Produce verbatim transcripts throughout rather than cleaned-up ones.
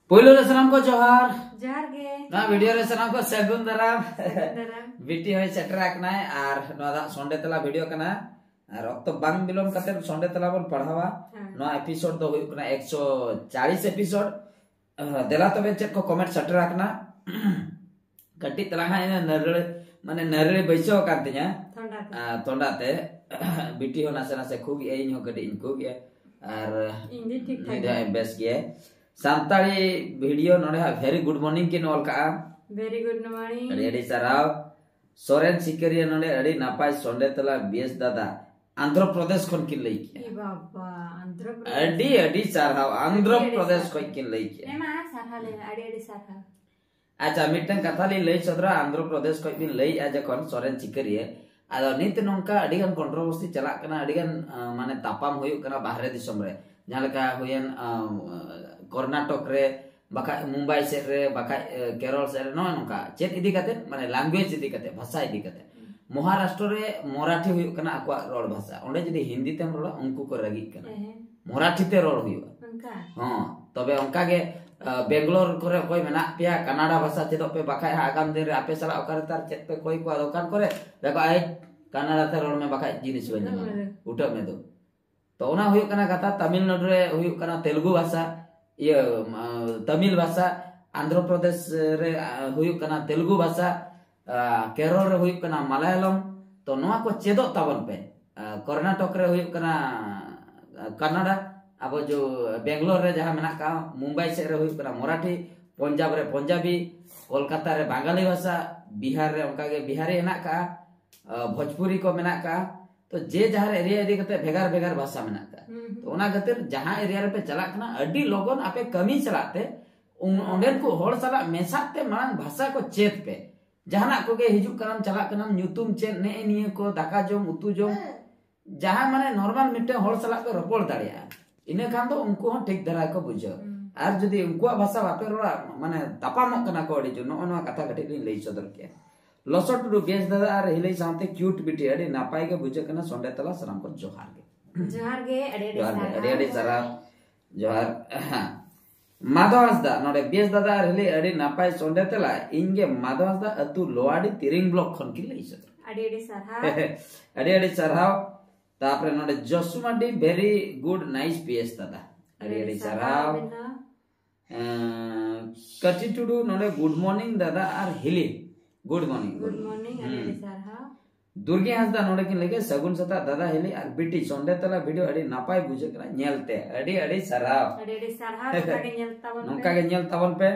ᱯᱳᱭᱞᱳ ᱨᱮ ᱥᱟᱱᱟᱢ ᱠᱚ ᱡᱚᱦᱟᱨ᱾ ᱡᱚᱦᱟᱨ ᱜᱮ᱾ ᱱᱚᱣᱟ ᱵᱷᱤᱰᱤᱭᱳ ᱨᱮ ᱥᱟᱱᱟᱢ ᱠᱚ ᱥᱟᱹᱜᱩᱱ ᱫᱟᱨᱟᱢ᱾ ᱥᱟᱹᱜᱩᱱ ᱫᱟᱨᱟᱢ᱾ ᱵᱤᱴᱤ ᱦᱚᱸᱭ ᱥᱮᱴᱮᱨ ᱟᱠᱟᱱᱟᱭ ᱟᱨ ᱱᱚᱣᱟ ᱫᱚ ᱦᱟᱸᱜ ᱥᱚᱱᱰᱮ ᱛᱟᱞᱟ ᱵᱷᱤᱰᱤᱭᱳ ᱠᱟᱱᱟ᱾ ᱟᱨ ᱚᱠᱛᱚ ᱵᱟᱝ ᱵᱤᱞᱚᱢ ᱠᱟᱛᱮ ᱥᱚᱱᱰᱮ ᱛᱟᱞᱟ ᱵᱚᱱ ᱯᱟᱲᱦᱟᱣᱟ᱾ ᱦᱮᱸ᱾ ᱱᱚᱣᱟ ᱮᱯᱤᱥᱳᱰ ᱫᱚ ᱦᱩᱭᱩᱜ ᱠᱟᱱᱟ ᱮᱠᱥᱚ ᱪᱟᱞᱤᱥ ᱮᱯᱤᱥᱳᱰ᱾ ᱟᱦ, ᱫᱮᱞᱟ ᱛᱚᱵᱮ ᱪᱮᱫ ᱠᱚ ᱠᱚᱢᱮᱱᱴ ᱥᱮᱴᱮᱨ ᱟᱠᱟᱱᱟ? ᱠᱟᱹᱴᱤᱡ ᱛᱟᱞᱟᱝ ᱦᱟᱸᱜ ᱤᱱᱟᱹ ᱱᱟᱹᱨᱲᱤ, ᱢᱟᱱᱮ ᱱᱟᱹᱨᱲᱤ ᱵᱟᱹᱭᱥᱟᱹᱣ ᱟᱠᱟᱱ ᱛᱤᱧᱟ᱾ ᱛᱷᱚᱱᱰᱟ ᱛᱮ᱾ ᱟᱨ ᱛᱷᱚᱱᱰᱟ ᱛᱮ᱾ ᱵᱤᱴᱤ ᱦᱚᱸ ᱱᱟᱥᱮ ᱱᱟᱥᱮ ᱠᱷᱩᱜ ᱮᱜᱼᱟᱭ, ᱤᱧ ᱦᱚᱸ ᱠᱟᱹᱴᱤᱡ ᱤᱧ ᱠᱷᱩᱜ ᱮᱜᱼᱟ᱾ ᱟᱨ ᱤᱧ ᱫᱚ ᱴᱷᱤᱠ ᱴᱷᱟᱠ ᱱᱩᱭ ᱫᱚ ᱜᱮ᱾ ᱦᱟᱸᱜ ᱵᱮᱥ ᱜᱮᱭᱟᱭ᱾ ᱥᱟᱱᱛᱟᱲᱤ ᱵᱷᱤᱰᱤᱭᱳ ᱱᱚᱰᱮ ᱦᱟᱸᱜ very good morning ᱠᱤᱱ ᱚᱞ ᱠᱟᱜᱼᱟ᱾ ᱵᱷᱮᱨᱤ ᱜᱩᱰ ᱢᱚᱨᱱᱤᱝ᱾ ᱟᱹᱰᱤ ᱟᱹᱰᱤ ᱥᱟᱨᱦᱟᱣ᱾ ᱥᱚᱨᱮᱱ ᱥᱤᱠᱟᱹᱨᱤᱭᱟᱹ ᱱᱚᱰᱮ ᱟᱹᱰᱤ ᱱᱟᱯᱟᱭ ᱥᱚᱱᱰᱮ ᱛᱟᱞᱟ ᱵᱤᱭᱮᱥ ᱫᱟᱫᱟ᱾ ᱟᱱᱫᱷᱨᱚ ᱯᱨᱚᱫᱮᱥ ᱠᱷᱚᱱ ᱠᱤᱱ ᱞᱟᱹᱭ ᱠᱮᱜᱼᱟ᱾ ᱤ ᱵᱟᱵᱟ, ᱟᱱᱫᱷᱨᱚ ᱯᱨᱚᱫᱮᱥ᱾ ᱟᱹᱰᱤ ᱟᱹᱰᱤ ᱥᱟᱨᱦᱟᱣ, ᱟᱱᱫᱷᱨᱚ ᱟᱹᱰᱤ ᱟᱹᱰᱤ ᱯᱨᱚᱫᱮᱥ ᱥᱟᱨᱦᱟᱣ᱾ ᱠᱷᱚᱱ ᱠᱤᱱ ᱞᱟᱹᱭ ᱠᱮᱜᱼᱟ᱾ ᱦᱮᱸ ᱢᱟ, ᱥᱟᱨᱦᱟᱣ ᱞᱮ ᱢᱮ, ᱟᱹᱰᱤ ᱟᱹᱰᱤ ᱥᱟᱨᱦᱟᱣ᱾ ᱟᱪᱪᱷᱟ, ᱢᱤᱫᱴᱟᱝ ᱠᱟᱛᱷᱟ ᱞᱤᱧ ᱞᱟᱹᱭ ᱥᱚᱫᱚᱨᱟ, ᱟᱱᱫᱷᱨᱚ ᱯᱨᱚᱫᱮᱥ ᱠᱷᱚᱱ ᱵᱤᱱ ᱞᱟᱹᱭᱮᱜᱼᱟ ᱡᱚᱠᱷᱚᱱ ᱥᱚᱨᱮᱱ ᱥᱤᱠᱟᱹᱨᱤᱭᱟᱹ, ᱟᱫᱚ ᱱᱤᱛ ᱱᱚᱝᱠᱟ ᱟᱹᱰᱤ ᱜᱟᱱ ᱠᱚᱱᱴᱨᱳᱵᱷᱟᱨᱥᱤ ᱪᱟᱞᱟᱜ ᱠᱟᱱᱟ, ᱟᱹᱰᱤ ᱜᱟᱱ, ᱟᱸ, ᱢᱟᱱᱮ ᱛᱟᱯᱟᱢ ᱦᱩᱭᱩᱜ ᱠᱟᱱᱟ ᱵᱟᱦᱨᱮ ᱫᱤᱥᱚᱢ ᱨᱮ, ᱡᱟᱦᱟᱸ ᱞᱮᱠᱟ ᱦᱩᱭᱮᱱ, ᱟᱸ, ᱠᱚᱨᱱᱟᱴᱚᱠ ᱨᱮ, ᱵᱟᱠᱷᱟᱡ ᱢᱩᱢᱵᱟᱭ ᱥᱮᱫ ᱨᱮ, ᱵᱟᱠᱷᱟᱡ, ᱮ, ᱠᱮᱨᱚᱞ ᱥᱮᱫ ᱨᱮ, ᱱᱚᱜᱼᱚᱭ ᱱᱚᱝᱠᱟ᱾ ᱪᱮᱫ ᱤᱫᱤ ᱠᱟᱛᱮ? ᱢᱟᱱᱮ ᱞᱮᱝᱜᱩᱭᱮᱡᱽ ᱤᱫᱤ ᱠᱟᱛᱮ, ᱵᱷᱟᱥᱟ ᱤᱫᱤ ᱠᱟᱛᱮ᱾ ᱢᱚᱦᱟᱨᱟᱥᱴᱨᱚ ᱨᱮ ᱢᱚᱨᱟᱴᱷᱤ ᱦᱩᱭᱩᱜ ᱠᱟᱱᱟ ᱟᱠᱚᱣᱟᱜ ᱨᱚᱲ ᱵᱷᱟᱥᱟ, ᱚᱸᱰᱮ ᱡᱩᱫᱤ ᱦᱤᱱᱫᱤ ᱛᱮᱢ ᱨᱚᱲᱟ, ᱩᱱᱠᱩ ᱠᱚ ᱨᱟᱹᱜᱤᱜ ᱠᱟᱱᱟ᱾ ᱦᱮᱸ᱾ ᱢᱚᱨᱟᱴᱷᱤ ᱛᱮ ᱨᱚᱲ ᱦᱩᱭᱩᱜᱼᱟ᱾ ᱚᱱᱠᱟ? ᱦᱚᱸ, ᱛᱚᱵᱮ ᱚᱱᱠᱟ ᱜᱮ, ᱟ, ᱵᱮᱝᱜᱟᱞᱳᱨ ᱠᱚᱨᱮ ᱚᱠᱚᱭ ᱢᱮᱱᱟᱜ ᱯᱮᱭᱟ, ᱠᱟᱱᱟᱰᱟ ᱵᱷᱟᱥᱟ ᱪᱮᱫᱚᱜ ᱯᱮ, ᱵᱟᱠᱷᱟᱡ ᱦᱟᱸᱜ ᱟᱜᱟᱢ ᱫᱤᱱ ᱨᱮ ᱟᱯᱮ ᱥᱟᱞᱟᱜ ᱚᱠᱟ ᱨᱮ ᱛᱟᱨ ᱪᱮᱫ ᱯᱮ ᱠᱚᱭ ᱠᱚᱣᱟ ᱫᱚᱠᱟᱱ ᱠᱚᱨᱮ, ᱞᱟᱹᱭ ᱠᱚ, "ᱟᱭ, ᱠᱟᱱᱟᱰᱟ ᱛᱮ ᱨᱚᱲ ᱢᱮ, ᱵᱟᱠᱷᱟᱡ ᱡᱤᱱᱤᱥ ᱵᱟᱹᱧ ᱮᱢᱟ, ᱩᱴᱟᱹᱜ ᱢᱮ ᱫᱩ᱾" ᱛᱚ ᱚᱱᱟ ᱦᱩᱭᱩᱜ ᱠᱟᱱᱟ ᱠᱟᱛᱷᱟ᱾ ᱛᱟᱢᱤᱞᱱᱟᱲᱩ ᱨᱮ ᱦᱩᱭᱩᱜ ᱠᱟᱱᱟ ᱛᱮᱞᱜᱩ ᱵᱷᱟᱥᱟ, ᱤᱭᱟᱹ, ᱟ, ᱛᱟᱢᱤᱞ ᱵᱷᱟᱥᱟ, ᱟᱱᱫᱷᱨᱚ ᱯᱨᱚᱫᱮᱥ ᱨᱮ, ᱟ, ᱦᱩᱭᱩᱜ ᱠᱟᱱᱟ ᱛᱮᱞᱜᱩ ᱵᱷᱟᱥᱟ, ᱟ, ᱠᱮᱨᱚᱞ ᱨᱮ ᱦᱩᱭᱩᱜ ᱠᱟᱱᱟ ᱢᱟᱞᱟᱭᱟᱞᱚᱢ᱾ ᱛᱚ ᱱᱚᱣᱟ ᱠᱚ ᱪᱮᱫᱚᱜ ᱛᱟᱵᱚᱱ ᱯᱮ᱾ ᱟ, ᱠᱚᱨᱱᱟᱴᱚᱠ ᱨᱮ ᱦᱩᱭᱩᱜ ᱠᱟᱱᱟ, ᱟ, ᱠᱟᱱᱱᱟᱰᱟ, ᱟᱵᱚ ᱡᱚ ᱵᱮᱝᱜᱟᱞᱳᱨ ᱨᱮ ᱡᱟᱦᱟᱸ ᱢᱮᱱᱟᱜ ᱟᱠᱟᱫ, ᱢᱩᱢᱵᱟᱭ ᱥᱮᱫ ᱨᱮ ᱦᱩᱭᱩᱜ ᱠᱟᱱᱟ ᱢᱚᱨᱟᱴᱷᱤ, ᱯᱚᱧᱡᱟᱵᱽ ᱨᱮ ᱯᱚᱧᱡᱟᱵᱤ, ᱠᱳᱞᱠᱟᱛᱟ ᱨᱮ ᱵᱟᱝᱜᱟᱞᱤ ᱵᱷᱟᱥᱟ, ᱵᱤᱦᱟᱨ ᱨᱮ ᱚᱱᱠᱟ ᱜᱮ ᱵᱤᱦᱟᱨᱤ ᱦᱮᱱᱟᱜ ᱟᱠᱟᱫᱼᱟ, ᱟ, ᱵᱷᱳᱡᱽᱯᱩᱨᱤ ᱠᱚ ᱢᱮᱱᱟᱜ ᱟᱠᱟᱫᱼᱟ᱾ ᱛᱚ ᱡᱮ ᱡᱟᱦᱟᱸ ᱮᱨᱤᱭᱟ ᱤᱫᱤ ᱠᱟᱛᱮ ᱵᱷᱮᱜᱟᱨ ᱵᱷᱮᱜᱟᱨ ᱵᱷᱟᱥᱟ ᱢᱮᱱᱟᱜ ᱟᱠᱟᱫᱼᱟ᱾ ᱦᱩᱸ, ᱦᱩᱸ᱾ ᱛᱚ ᱚᱱᱟ ᱠᱷᱟᱹᱛᱤᱨ ᱡᱟᱦᱟᱸ ᱮᱨᱤᱭᱟ ᱨᱮᱯᱮ ᱪᱟᱞᱟᱜ ᱠᱟᱱᱟ, ᱟᱹᱰᱤ ᱞᱚᱜᱚᱱ ᱟᱯᱮ ᱠᱟᱹᱢᱤ ᱪᱟᱞᱟᱜ ᱛᱮ, ᱩᱱ-, ᱚᱸᱰᱮᱱ ᱠᱚ ᱦᱚᱲ ᱥᱟᱞᱟᱜ ᱢᱮᱥᱟᱜ ᱛᱮ ᱢᱟᱲᱟᱝ ᱵᱷᱟᱥᱟ ᱠᱚ ᱪᱮᱫ ᱯᱮ᱾ ᱡᱟᱦᱟᱱᱟᱜ ᱠᱚᱜᱮ ᱦᱤᱡᱩᱜ ᱠᱟᱱᱟᱢ ᱪᱟᱞᱟᱜ ᱠᱟᱱᱟᱢ, ᱧᱩᱛᱩᱢ ᱪᱮᱫ, ᱱᱮᱜᱼᱮ ᱱᱤᱭᱟᱹ ᱠᱚ, ᱫᱟᱠᱟ ᱡᱚᱢ, ᱩᱛᱩ ᱡᱚᱢ, ᱡᱟᱦᱟᱸ ᱢᱟᱱᱮ ᱱᱚᱨᱢᱟᱞ ᱢᱤᱫᱴᱮᱱ ᱦᱚᱲ ᱥᱟᱞᱟᱜ ᱯᱮ ᱨᱚᱯᱚᱲ ᱫᱟᱲᱮᱭᱟᱜᱼᱟ᱾ ᱤᱱᱟᱹ ᱠᱷᱟᱱ ᱫᱚ ᱩᱱᱠᱩ ᱦᱚᱸ ᱴᱷᱤᱠ ᱫᱷᱟᱨᱟ ᱠᱚ ᱵᱩᱡᱷᱟᱹᱣ᱾ ᱦᱩᱸ᱾ ᱟᱨ ᱡᱩᱫᱤ ᱩᱱᱠᱩᱣᱟᱜ ᱵᱷᱟᱥᱟ ᱵᱟᱯᱮ ᱨᱚᱲᱟ, ᱢᱟᱱᱮ ᱛᱟᱯᱟᱢᱚᱜ ᱠᱟᱱᱟ ᱠᱚ ᱟᱹᱰᱤ ᱡᱳᱨ, ᱱᱚᱜᱼᱚ ᱱᱚᱣᱟ ᱠᱟᱛᱷᱟ ᱠᱟᱹᱴᱤᱡ ᱞᱤᱧ ᱞᱟᱹᱭ ᱥᱚᱫᱚᱨ ᱠᱮᱜᱼᱟ᱾ ᱞᱚᱥᱚᱫ ᱴᱩᱰᱩ, ᱵᱮᱥ ᱫᱟᱫᱟ ᱟᱨ ᱦᱤᱞᱟᱹᱭ ᱥᱟᱶᱛᱮ ᱠᱤᱭᱩᱴ ᱵᱤᱴᱤ, ᱟᱹᱰᱤ ᱱᱟᱯᱟᱭ ᱜᱮ ᱵᱩᱡᱷᱟᱹᱜ ᱠᱟᱱᱟ᱾ ᱥᱚᱸᱰᱮ ᱛᱟᱞᱟ ᱥᱟᱱᱟᱢ ᱠᱚ ᱡᱚᱦᱟᱨ ᱜᱮ᱾ ᱡᱚᱦᱟᱨ ᱜᱮ, ᱟᱹᱰᱤ ᱟᱹᱰᱤ ᱡᱚᱦᱟᱨ ᱜᱮ, ᱥᱟᱨᱦᱟᱣ᱾ ᱟᱹᱰᱤ ᱟᱹᱰᱤ ᱥᱟᱨᱦᱟᱣ᱾ ᱡᱚᱦᱟᱨ᱾ ᱢᱟᱫᱷᱚ ᱦᱟᱸᱥᱫᱟ, ᱱᱚᱰᱮ ᱵᱮᱥ ᱫᱟᱫᱟ ᱟᱨ ᱦᱤᱞᱤ ᱟᱹᱰᱤ ᱱᱟᱯᱟᱭ ᱥᱚᱸᱰᱮ ᱛᱮᱞᱟ᱾ ᱤᱧ ᱜᱮ ᱢᱟᱫᱷᱚ ᱦᱟᱸᱥᱫᱟ, ᱟᱹᱛᱩ ᱞᱳᱣᱟᱰᱤ, ᱛᱤᱨᱤᱝ ᱵᱞᱚᱠ ᱠᱷᱚᱱ ᱠᱤᱱ ᱞᱟᱹᱭ ᱥᱚᱫᱚᱨ᱾ ᱟᱹᱰᱤ ᱟᱹᱰᱤ ᱥᱟᱨᱦᱟᱣ᱾ ᱟᱹᱰᱤ ᱟᱹᱰᱤ ᱥᱟᱨᱦᱟᱣ᱾ ᱛᱟᱯᱚᱨᱮ ᱱᱚᱰᱮ ᱡᱚᱥᱩ ᱢᱟᱨᱰᱤ, very good, nice ᱵᱮᱥ ᱫᱟᱫᱟ᱾ ᱟᱹᱰᱤ ᱟᱹᱰᱤ ᱥᱟᱨᱦᱟᱣ᱾ ᱟᱵᱤᱱ ᱦᱚᱸ᱾ ᱮᱸ, ᱠᱟᱹᱴᱤ ᱴᱩᱰᱩ ᱱᱚᱰᱮ good morning ᱫᱟᱫᱟ ᱟᱨ ᱦᱤᱞᱤ᱾ Good morning, good good morning᱾ Morning, ᱟᱹᱰᱤ ᱟᱹᱰᱤ ᱦᱩᱸ᱾ ᱥᱟᱨᱦᱟᱣ᱾ ᱫᱩᱨᱜᱤ ᱦᱟᱸᱥᱫᱟ ᱱᱚᱰᱮ ᱠᱤᱱ ᱞᱟᱹᱭ ᱠᱮᱫ, ᱥᱟᱹᱜᱩᱱ ᱥᱮᱛᱟᱜ ᱫᱟᱫᱟ ᱦᱤᱞᱤ ᱟᱨ ᱵᱤᱴᱤ, ᱥᱚᱸᱰᱮ ᱛᱟᱞᱟ video ᱟᱹᱰᱤ ᱱᱟᱯᱟᱭ ᱵᱩᱡᱷᱟᱹᱜ ᱠᱟᱱᱟ ᱧᱮᱞ ᱛᱮ, ᱟᱹᱰᱤ ᱟᱹᱰᱤ ᱥᱟᱨᱦᱟᱣ᱾ ᱟᱹᱰᱤ ᱟᱹᱰᱤ ᱥᱟᱨᱦᱟᱣ, ᱱᱚᱝᱠᱟ ᱜᱮ ᱧᱮᱞ ᱛᱟᱵᱚᱱ ᱯᱮ᱾ ᱱᱚᱝᱠᱟ ᱜᱮ ᱧᱮᱞ ᱛᱟᱵᱚᱱ ᱯᱮ᱾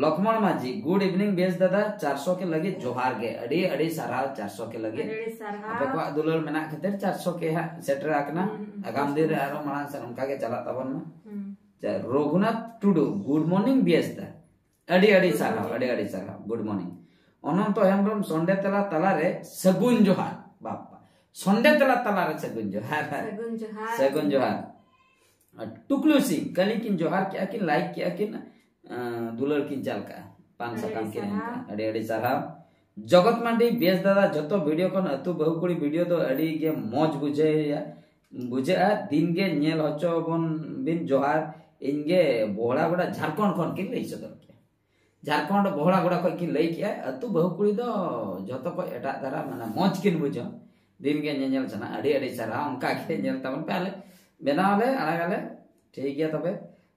ᱞᱚᱠᱷᱢᱚᱬ ᱢᱟᱹᱡᱷᱤ, good evening ᱵᱮᱥ ᱫᱟᱫᱟ, ᱪᱟᱨᱥᱚ ᱠᱮ ᱞᱟᱹᱜᱤᱫ ᱡᱚᱦᱟᱨ ᱜᱮ, ᱟᱹᱰᱤ ᱟᱹᱰᱤ ᱥᱟᱨᱦᱟᱣ ᱪᱟᱨᱥᱚ ᱠᱮ ᱞᱟᱹᱜᱤᱫ᱾ ᱟᱹᱰᱤ ᱟᱹᱰᱤ ᱥᱟᱨᱦᱟᱣ᱾ ᱟᱯᱮ ᱠᱚᱣᱟᱜ ᱫᱩᱞᱟᱹᱲ ᱢᱮᱱᱟᱜ ᱠᱷᱟᱹᱛᱤᱨ ᱪᱟᱨᱥᱚ ᱠᱮ ᱦᱟᱸᱜ ᱥᱮᱴᱮᱨ ᱟᱠᱟᱱᱟ᱾ ᱦᱩᱸ, ᱦᱩᱸ, ᱟᱜᱟᱢ ᱫᱤᱱ ᱨᱮ ᱟᱨᱦᱚᱸ ᱢᱟᱲᱟᱝ ᱥᱮᱫ ᱚᱱᱠᱟ ᱜᱮ ᱪᱟᱞᱟᱜ ᱛᱟᱵᱚᱱ ᱢᱟ᱾ ᱦᱩᱸ᱾ ᱪᱟ-, ᱨᱚᱜᱷᱩᱱᱟᱛᱷ ᱴᱩᱰᱩ, good morning ᱵᱮᱥ ᱫᱟ᱾ ᱟᱹᱰᱤ ᱟᱹᱰᱤ ᱥᱟᱨᱦᱟᱣ, ᱟᱹᱰᱤ ᱟᱹᱰᱤ ᱥᱟᱨᱦᱟᱣ, good morning᱾ ᱚᱱᱚᱱᱛᱚ ᱦᱮᱢᱵᱨᱚᱢ, ᱥᱚᱸᱰᱮ ᱛᱮᱞᱟ ᱛᱟᱞᱟᱨᱮ ᱥᱟᱹᱜᱩᱱ ᱡᱚᱦᱟᱨ᱾ ᱵᱟᱯᱟ, ᱥᱚᱸᱰᱮ ᱛᱮᱞᱟ ᱛᱟᱞᱟᱨᱮ ᱥᱟᱹᱜᱩᱱ ᱡᱚᱦᱟᱨ᱾ ᱥᱟᱹᱜᱩᱱ ᱡᱚᱦᱟᱨ᱾ ᱥᱟᱹᱜᱩᱱ ᱡᱚᱦᱟᱨ᱾ ᱟᱨ ᱴᱩᱠᱞᱩ ᱥᱤᱝ, ᱠᱟᱹᱞᱤ ᱠᱤᱱ ᱡᱚᱦᱟᱨ ᱠᱮᱜᱼᱟ ᱠᱤᱱ, like ᱠᱮᱜᱼᱟ ᱠᱤᱱ, ᱟᱸ, ᱫᱩᱞᱟᱹᱲ ᱠᱤᱱ ᱪᱟᱞ ᱠᱟᱜᱼᱟ, ᱯᱟᱱ ᱟᱹᱰᱤ ᱥᱟᱠᱟᱢ ᱟᱹᱰᱤ ᱠᱤᱱ ᱮᱢ ᱥᱟᱨᱦᱟᱣ᱾ ᱠᱟᱜᱼᱟ᱾ ᱟᱹᱰᱤ ᱟᱹᱰᱤ ᱥᱟᱨᱦᱟᱣ᱾ ᱡᱚᱜᱚᱛ ᱢᱟᱱᱰᱤ, ᱵᱮᱥ ᱫᱟᱫᱟ, ᱡᱚᱛᱚ video ᱠᱷᱚᱱ ᱟᱹᱛᱩ ᱵᱟᱹᱦᱩ ᱠᱩᱲᱤ video ᱫᱚ ᱟᱹᱰᱤ ᱜᱮ ᱢᱚᱡᱽ ᱵᱩᱡᱷᱟᱹᱣᱟ, ᱵᱩᱡᱷᱟᱹᱜᱼᱟ, ᱫᱤᱱ ᱜᱮ ᱧᱮᱞ ᱦᱚᱪᱚ ᱵᱚᱱ ᱵᱤᱱ, ᱡᱚᱦᱟᱨ᱾ ᱤᱧ ᱜᱮ ᱵᱚᱦᱲᱟ ᱜᱚᱰᱟ, ᱡᱷᱟᱲᱠᱷᱚᱸᱰ ᱠᱷᱚᱱ ᱠᱤᱱ ᱞᱟᱹᱭ ᱥᱚᱫᱚᱨ ᱠᱮᱜᱼᱟ᱾ ᱡᱷᱟᱲᱠᱷᱚᱸᱰ ᱵᱚᱦᱲᱟ ᱜᱚᱰᱟ ᱠᱷᱚᱱ ᱠᱤᱱ ᱞᱟᱹᱭ ᱠᱮᱜᱼᱟ, ᱟᱹᱛᱩ ᱵᱟᱹᱦᱩ ᱠᱩᱲᱤ ᱫᱚ ᱡᱚᱛᱚ ᱠᱷᱚᱱ ᱮᱴᱟᱜ ᱫᱷᱟᱨᱟ, ᱢᱟᱱᱮ, ᱢᱚᱡᱽ ᱠᱤᱱ ᱵᱩᱡᱷᱟᱹᱣᱟ᱾ ᱫᱤᱱ ᱜᱮ ᱧᱮᱧᱮᱞ ᱥᱟᱱᱟ, ᱟᱹᱰᱤ ᱟᱹᱰᱤ ᱥᱟᱨᱦᱟᱣ᱾ ᱚᱱᱠᱟ ᱜᱮ ᱧᱮᱞ ᱛᱟᱵᱚᱱ ᱯᱮ, ᱟᱞᱮ ᱵᱮᱱᱟᱣ ᱟᱞᱮ, ᱟᱲᱟᱜ ᱟᱞᱮ, ᱴᱷᱤᱠ ᱜᱮᱭᱟ ᱛᱚᱵᱮ᱾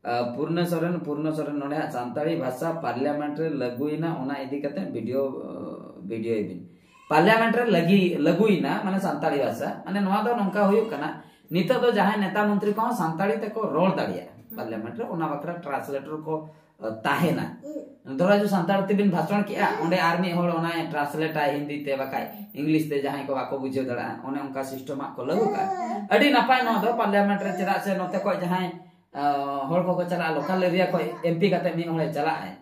ᱟᱨ ᱯᱩᱨᱱᱚ ᱥᱚᱨᱮᱱ, ᱯᱩᱨᱱᱚ ᱥᱚᱨᱮᱱ ᱱᱚᱰᱮ ᱦᱟᱸᱜ ᱥᱟᱱᱛᱟᱲᱤ ᱵᱷᱟᱥᱟ parliament ᱨᱮ ᱞᱟᱹᱜᱩᱭᱮᱱᱟ, ᱚᱱᱟ ᱤᱫᱤ ᱠᱟᱛᱮ video, video ᱭᱮ ᱵᱤᱱ᱾ Parliament ᱨᱮ ᱞᱟᱹᱜᱤ-, ᱞᱟᱹᱜᱩᱭᱮᱱᱟ, ᱢᱟᱱᱮ ᱥᱟᱱᱛᱟᱲᱤ ᱵᱷᱟᱥᱟ, ᱢᱟᱱᱮ ᱱᱚᱣᱟ ᱫᱚ ᱱᱚᱝᱠᱟ ᱦᱩᱭᱩᱜ ᱠᱟᱱᱟ, ᱱᱤᱛᱚᱜ ᱫᱚ ᱡᱟᱦᱟᱸᱭ ᱱᱮᱛᱟ ᱢᱚᱱᱛᱨᱤ ᱠᱚᱦᱚᱸ ᱥᱟᱱᱛᱟᱲᱤ ᱛᱮᱠᱚ ᱨᱚᱲ ᱫᱟᱲᱮᱭᱟᱜᱼᱟ parliament ᱨᱮ, ᱚᱱᱟ ᱵᱟᱠᱷᱨᱟ translator ᱠᱚ, ᱟ, ᱛᱟᱦᱮᱱᱟ᱾ ᱫᱷᱚᱨᱚ ᱡᱩ ᱥᱟᱱᱛᱟᱲ ᱛᱮᱵᱤᱱ ᱵᱷᱟᱥᱚᱱ ᱠᱮᱜᱼᱟ, ᱚᱸᱰᱮ ᱟᱨ ᱢᱤᱫ ᱦᱚᱲ ᱚᱱᱟᱭ translate ᱟᱭ ᱦᱤᱱᱫᱤ ᱛᱮ, ᱵᱟᱠᱷᱟᱡ English ᱛᱮ, ᱡᱟᱦᱟᱸᱭ ᱠᱚ ᱵᱟᱠᱚ ᱵᱩᱡᱷᱟᱹᱣ ᱫᱟᱲᱮᱭᱟᱜᱼᱟ, ᱚᱱᱮ ᱚᱱᱠᱟ system ᱦᱟᱸᱜ ᱠᱚ ᱞᱟᱹᱜᱩ ᱠᱟᱜᱼᱟ᱾ ᱟᱹᱰᱤ ᱱᱟᱯᱟᱭ ᱱᱚᱣᱟ ᱫᱚ parliament ᱨᱮ, ᱪᱮᱫᱟᱜ ᱥᱮ ᱱᱚᱛᱮ ᱠᱷᱚᱡ ᱡᱟᱦᱟᱸᱭ, ᱟ, ᱦᱚᱲ ᱠᱚᱠᱚ ᱪᱟᱞᱟᱜᱼᱟ, local area ᱠᱷᱚᱡ MP ᱠᱟᱛᱮ ᱢᱤᱫ ᱦᱚᱲᱮ ᱪᱟᱞᱟᱜᱼᱟᱭ,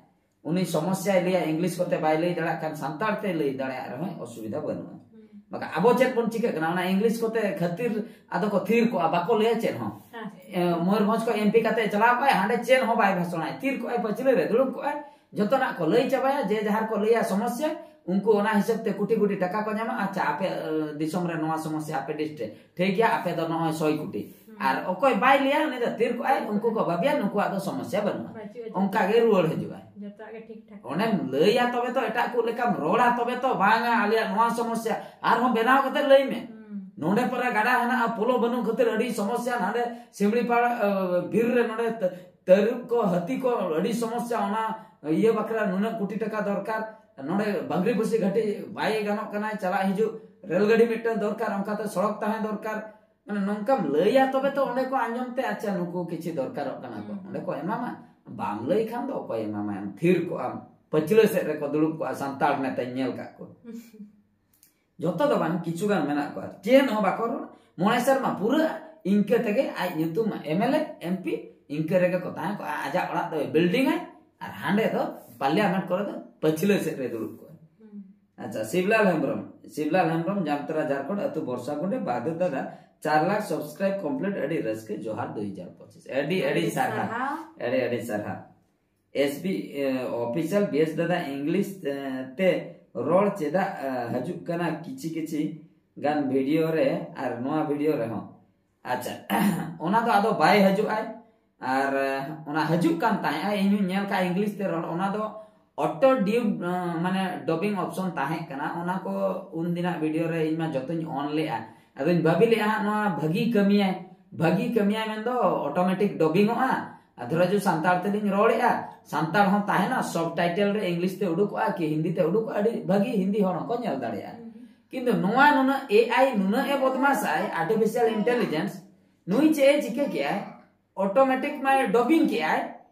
ᱩᱱᱤ ᱥᱚᱢᱚᱥᱥᱟᱭ ᱞᱟᱹᱭᱟ, English ᱠᱚᱛᱮ ᱵᱟᱭ ᱞᱟᱹᱭ ᱫᱟᱲᱮᱭᱟᱜ ᱠᱷᱟᱱ ᱥᱟᱱᱛᱟᱲ ᱛᱮ ᱞᱟᱹᱭ ᱫᱟᱲᱮᱭᱟᱜ ᱨᱮᱦᱚᱸ ᱚᱥᱩᱵᱤᱫᱷᱟ ᱵᱟᱹᱱᱩᱜᱼᱟ᱾ ᱦᱩᱸ᱾ ᱵᱟᱠᱷᱟᱡ ᱟᱵᱚ ᱪᱮᱫ ᱵᱚᱱ ᱪᱤᱠᱟᱹᱜ ᱠᱟᱱᱟ, ᱚᱱᱟ English ᱠᱚᱛᱮ ᱠᱷᱟᱹᱛᱤᱨ ᱟᱫᱚ ᱠᱚ ᱛᱷᱤᱨ ᱠᱚᱜᱼᱟ, ᱵᱟᱠᱚ ᱞᱟᱹᱭᱟ ᱪᱮᱫ ᱦᱚᱸ᱾ ᱦᱮᱸ᱾ ᱮ, ᱢᱚᱭᱩᱨᱵᱷᱚᱸᱡᱽ ᱠᱷᱚᱱ MP ᱠᱟᱛᱮ ᱪᱟᱞᱟᱣ ᱠᱚᱜᱼᱟᱭ, ᱦᱟᱸᱰᱮ ᱪᱮᱫ ᱦᱚᱸ ᱵᱟᱭ ᱵᱷᱟᱥᱚᱬᱟᱭ, ᱛᱷᱤᱨ ᱠᱚᱜᱼᱟᱭ, ᱯᱟᱹᱪᱷᱞᱟᱹ ᱨᱮ ᱫᱩᱲᱩᱵ ᱠᱚᱜᱼᱟᱭ, ᱡᱚᱛᱚᱱᱟᱜ ᱠᱚ ᱞᱟᱹᱭ ᱪᱟᱵᱟᱭᱟ, ᱡᱮ ᱡᱟᱦᱟᱸ ᱠᱚ ᱞᱟᱹᱭᱟ ᱥᱚᱢᱚᱥᱥᱟ, ᱩᱱᱠᱩ ᱚᱱᱟ ᱦᱤᱥᱟᱹᱵ ᱛᱮ ᱠᱳᱴᱤ ᱠᱳᱴᱤ ᱴᱟᱠᱟ ᱠᱚ ᱧᱟᱢᱟ᱾ ᱟᱪᱪᱷᱟ, ᱟᱯᱮ, ᱮ, ᱫᱤᱥᱚᱢ ᱨᱮ ᱱᱚᱣᱟ ᱥᱚᱢᱚᱥᱥᱟ, ᱟᱯᱮ district, ᱴᱷᱤᱠ ᱜᱮᱭᱟ, ᱟᱯᱮ ᱫᱚ ᱱᱚᱜᱼᱚᱭ ᱥᱚᱭ ᱠᱳᱴᱤ᱾ ᱦᱩᱸ᱾ ᱟᱨ ᱚᱠᱚᱭ ᱵᱟᱭ ᱞᱟᱹᱭᱟ, ᱩᱱᱤ ᱫᱚ ᱛᱤᱨ ᱠᱚᱜᱼᱟᱭ, ᱩᱱᱠᱩ ᱠᱚ ᱵᱟᱹᱵᱤᱭᱟ, ᱱᱩᱠᱩᱣᱟᱜ ᱫᱚ ᱥᱚᱢᱚᱥᱥᱟ ᱵᱟᱹᱱᱩᱜᱼᱟ᱾ ᱵᱟᱹᱪᱩᱜᱼᱟ᱾ ᱚᱱᱠᱟ ᱜᱮ ᱨᱩᱣᱟᱹᱲ ᱦᱤᱡᱩᱜᱼᱟᱭ᱾ ᱡᱚᱛᱚᱣᱟᱜ ᱜᱮ ᱴᱷᱤᱠ ᱴᱷᱟᱠ᱾ ᱚᱸᱰᱮᱢ ᱞᱟᱹᱭᱟ ᱛᱚᱵᱮ ᱛᱚ ᱮᱴᱟᱜ ᱠᱚ ᱞᱮᱠᱟᱢ ᱨᱚᱲᱟ, ᱛᱚᱵᱮ ᱛᱚ, ᱵᱟᱝᱟ, ᱟᱞᱮᱭᱟᱜ ᱱᱚᱣᱟ ᱥᱚᱢᱚᱥᱥᱟ, ᱟᱨᱦᱚᱸ ᱵᱮᱱᱟᱣ ᱠᱟᱛᱮ ᱞᱟᱹᱭ ᱢᱮ᱾ ᱦᱩᱸ᱾ ᱱᱚᱰᱮ ᱯᱟᱨᱟ ᱜᱟᱰᱟ ᱦᱮᱱᱟᱜᱼᱟ, ᱯᱳᱞᱳ ᱵᱟᱹᱱᱩᱜ ᱠᱷᱟᱹᱛᱤᱨ ᱟᱹᱰᱤ ᱥᱚᱢᱚᱥᱥᱟ, ᱱᱟᱰᱮ ᱥᱤᱢᱲᱤᱯᱟᱲ, ᱟᱹ, ᱵᱤᱨ ᱨᱮ ᱱᱚᱰᱮ ᱛᱟᱹ-, ᱛᱟᱹᱨᱩᱵ ᱠᱚ, ᱦᱟᱹᱛᱤ ᱠᱚ ᱟᱹᱰᱤ ᱥᱚᱢᱚᱥᱥᱟ, ᱚᱱᱟ ᱤᱭᱟᱹ ᱵᱟᱠᱷᱨᱟ ᱱᱩᱱᱟᱹᱜ ᱠᱳᱴᱤ ᱴᱟᱠᱟ ᱫᱚᱨᱠᱟᱨ, ᱱᱚᱰᱮ ᱵᱟᱝᱨᱤ ᱵᱟᱹᱥᱤ ᱜᱷᱟᱹᱴᱤ ᱵᱟᱭ ᱜᱟᱱᱚᱜ ᱠᱟᱱᱟ, ᱪᱟᱞᱟᱜ ᱦᱤᱡᱩᱜ ᱨᱮᱞ ᱜᱟᱹᱰᱤ ᱢᱤᱫᱴᱟᱝ ᱫᱚᱨᱠᱟᱨ, ᱚᱱᱠᱟᱛᱮ ᱥᱚᱲᱚᱠ ᱛᱟᱦᱮᱸ ᱫᱚᱨᱠᱟᱨ᱾ ᱢᱟᱱᱮ ᱱᱚᱝᱠᱟᱢ ᱞᱟᱹᱭᱟ ᱛᱚᱵᱮ ᱛᱚ ᱚᱸᱰᱮ ᱠᱚ ᱟᱸᱡᱚᱢ ᱛᱮ, ᱟᱪᱪᱷᱟ, ᱱᱩᱠᱩ ᱠᱤᱪᱷᱩ ᱫᱚᱨᱠᱟᱨᱚᱜ ᱠᱟᱱᱟ ᱠᱚ, ᱦᱩᱸ᱾ ᱚᱸᱰᱮ ᱠᱚ ᱮᱢᱟᱢᱟ᱾ ᱵᱟᱢ ᱞᱟᱹᱭ ᱠᱷᱟᱱ ᱫᱚ ᱚᱠᱚᱭ ᱮᱢᱟᱢᱟ? ᱮᱢ ᱛᱷᱤᱨ ᱠᱚᱜᱼᱟᱢ, ᱯᱟᱹᱪᱷᱞᱟᱹ ᱥᱮᱫ ᱨᱮᱠᱚ ᱫᱩᱲᱩᱵ ᱠᱚᱜᱼᱟ, ᱥᱟᱱᱛᱟᱲ ᱱᱮᱛᱟᱧ ᱧᱮᱞ ᱠᱟᱜ ᱠᱚ᱾ ᱡᱚᱛᱚ ᱫᱚ ᱵᱟᱝ, ᱠᱤᱪᱷᱩ ᱜᱟᱱ ᱢᱮᱱᱟᱜ ᱠᱚᱣᱟ, ᱪᱮᱫ ᱦᱚᱸ ᱵᱟᱠᱚ ᱨᱚᱲ᱾ ᱢᱚᱬᱮ ᱥᱮᱨᱢᱟ ᱯᱩᱨᱟᱹᱜᱼᱟ, ᱤᱱᱠᱟᱹ ᱛᱮᱜᱮ ᱟᱡ ᱧᱩᱛᱩᱢ M L A, M P, ᱤᱱᱠᱟᱹ ᱨᱮᱜᱮ ᱠᱚ ᱛᱟᱦᱮᱸ ᱠᱚᱜᱼᱟ᱾ ᱟᱡᱟᱜ ᱚᱲᱟᱜ ᱫᱚᱭ ᱵᱤᱞᱰᱤᱝ ᱟᱭ ᱟᱨ ᱦᱟᱸᱰᱮ ᱫᱚ ᱯᱟᱨᱞᱤᱭᱟᱢᱮᱱᱴ ᱠᱚᱨᱮ ᱫᱚ ᱯᱟᱹᱪᱷᱞᱟᱹ ᱥᱮᱫ ᱨᱮ ᱫᱩᱲᱩᱵ ᱠᱚᱜᱼᱟ᱾ ᱦᱩᱸ᱾ ᱟᱪᱪᱷᱟ, ᱥᱤᱵᱞᱟᱞ ᱦᱮᱢᱵᱨᱚᱢ, ᱥᱤᱵᱞᱟᱞ ᱦᱮᱢᱵᱨᱚᱢ, ᱡᱟᱢᱛᱟᱨᱟ, ᱡᱷᱟᱲᱠᱷᱚᱸᱰ, ᱟᱹᱛᱩ ᱵᱚᱨᱥᱟᱜᱩᱸᱰᱮ, ᱵᱟᱦᱟᱫᱩᱨ ᱫᱟᱫᱟ, ᱪᱟᱨ ᱞᱟᱠᱷ subscribe complete, ᱟᱹᱰᱤ ᱨᱟᱹᱥᱠᱟᱹ, ᱡᱚᱦᱟᱨ ᱫᱩ ᱦᱟᱡᱟᱨ ᱯᱚᱸᱪᱤᱥ᱾ ᱟᱹᱰᱤ, ᱟᱹᱰᱤ ᱟᱹᱰᱤ ᱥᱟᱨᱦᱟᱣ᱾ ᱥᱟᱨᱦᱟᱣ᱾ ᱟᱹᱰᱤ, ᱟᱹᱰᱤ ᱥᱟᱨᱦᱟᱣ᱾ S B, ᱮ, official, ᱵᱮᱥ ᱫᱟᱫᱟ, English, ᱮ, ᱛᱮ ᱨᱚᱲ ᱪᱮᱫᱟᱜ, ᱮ, ᱦᱤᱡᱩᱜ ᱠᱟᱱᱟ ᱠᱤᱪᱷᱤ ᱠᱤᱪᱷᱤ ᱜᱟᱱ video ᱨᱮ ᱟᱨ ᱱᱚᱣᱟ video ᱨᱮᱦᱚᱸ? ᱟᱪᱪᱷᱟ, ᱚᱱᱟ ᱫᱚ ᱟᱫᱚ ᱵᱟᱭ ᱦᱤᱡᱩᱜᱼᱟᱭ᱾ ᱟᱨ, ᱮ, ᱚᱱᱟ ᱦᱤᱡᱩᱜ ᱠᱟᱱ ᱛᱟᱦᱮᱸᱜᱼᱟ, ᱤᱧ ᱦᱚᱸᱧ ᱧᱮᱞ ᱠᱟᱜᱼᱟ English ᱛᱮ ᱨᱚᱲ, ᱚᱱᱟ ᱫᱚ auto dub, ᱮ, ᱢᱟᱱᱮ dubbing option ᱛᱟᱦᱮᱸ ᱠᱟᱱᱟ, ᱚᱱᱟ ᱠᱚ ᱩᱱ ᱫᱤᱱᱟᱜ video ᱨᱮ ᱤᱧ ᱢᱟ ᱡᱚᱛᱚᱧ on ᱞᱮᱜᱼᱟ᱾ ᱟᱫᱚᱧ ᱵᱷᱟᱹᱵᱤ ᱞᱮᱜᱼᱟ ᱦᱟᱸᱜ ᱱᱚᱣᱟ ᱵᱷᱟᱹᱜᱤ ᱠᱟᱹᱢᱤᱭᱟᱭ, ᱵᱷᱟᱹᱜᱤ ᱠᱟᱹᱢᱤᱭᱟᱭ ᱢᱮᱱᱫᱚ automatic dubbing ᱚᱜᱼᱟ᱾ ᱟᱨ ᱫᱷᱚᱨᱚ ᱡᱩ ᱥᱟᱱᱛᱟᱲ ᱛᱮᱞᱤᱧ ᱨᱚᱲᱮᱜᱼᱟ, ᱥᱟᱱᱛᱟᱲ ᱦᱚᱸ ᱛᱟᱦᱮᱱᱟ, subtitle ᱨᱮ English ᱛᱮ ᱩᱰᱩᱠᱚᱜᱼᱟ ᱠᱤ ᱦᱤᱱᱫᱤ ᱛᱮ ᱩᱰᱩᱠᱚᱜᱼᱟ, ᱟᱹᱰᱤ ᱵᱷᱟᱹᱜᱤ ᱦᱤᱱᱫᱤ ᱦᱚᱲ ᱦᱚᱸᱠᱚ ᱧᱮᱞ ᱫᱟᱲᱮᱭᱟᱜᱼᱟ᱾ ᱦᱩᱸ᱾ ᱠᱤᱱᱛᱩ ᱱᱚᱣᱟ ᱱᱩᱱᱟᱹᱜ A I ᱱᱩᱱᱟᱹᱜ ᱮ ᱵᱚᱫᱢᱟᱥᱟᱭ, artificial intelligence, ᱱᱩᱭ ᱪᱮᱫ ᱮ ᱪᱤᱠᱟᱹ ᱠᱮᱜᱼᱟᱭ? Automatic ᱢᱟᱭ dubbing ᱠᱮᱜᱼᱟᱭ,